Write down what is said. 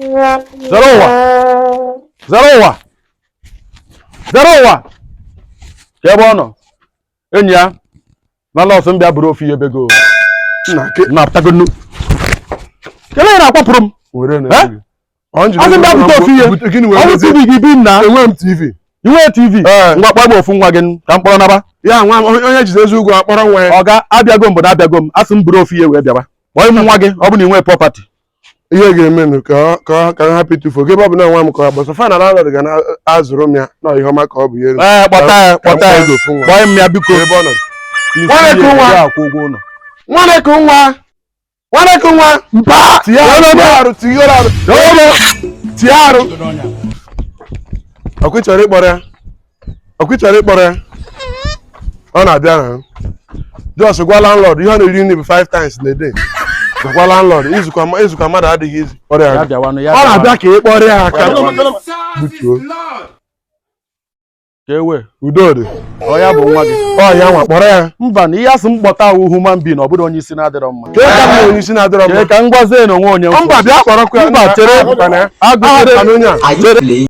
Zere ụwa, zere ụwa, zere ụwa ka ebe ọ nọ. Enyi ya na nọọsụ m bịa buru ofu ihe bego na-apụtago nnu kelee ya na-akwapụrụ m. Were na Eh? ego gị. Ọ njide Asị m bịa bute ofu ihe. Gịnị were Ọ bụ ezi? TV gị bi nna. Enwe m TV. Inwe TV? Ee. Ngwa, kpọọ m ofu nwa gị ka m kpọrọ naba. Ya nwa m, onye jide ezi ụgwọ akpọrọ nwa ya. Ọga, abịago m na abịago m, asị m buru ofu ihe wee bịawa. Kpọọ m nwa gị, ọ bụ na ị nwee property. Ihe ga-emenụ ka m hapụ ịtụfu oge ebe ọ bụ na nwa m ka ọ gbasa fa na landlord ga na-azụrụ m ya na ihe ọma ka ọ bụ ihe. Ee, kpọta ya, Ka m kpọta ya. kpọọ gị ofu nwa. Kpọọ m ya, biko. Ebe ọ nọ. Isi Nwanne ihe nwa. ya akwụ ụgwọ ụlọ. Nwanne ka nwa, nwanne ka nwa Mpa. Tinye arụ, tinye arụ, tinye arụ, tinye arụ. Ọkwa ị chọrọ ịkpọrọ ya? Ọkwa ị chọrọ ịkpọrọ ya? Ọ na-abịa na just gwa landlord ihe ọ na-eri nri bụ five times in a day. Gwa landlord izukwa mmadụ adịghị izu kpọrọ ya. Ya bịawanụ ya. Ọ na-abịa ka ị kpọrọ ya aka. Ya. Butuo. Ka ewe. Udo dị. Ọ ya bụ nwa gị? Ọ ya nwa, kpọrọ ya. Mba, na ihe asị m kpọta awụ human being, ọ bụrụ onye isi na-adịrọ mma. Ka ị ka bụ onye isi na-adịrọ Chere mma. ka m gwazie na onwe onye. Mba, bịa kpọrọkwa ya. Mba, chere. Ahapụkwana ya. Agụ, chere. Ahapụkwana onye a. Are you playing?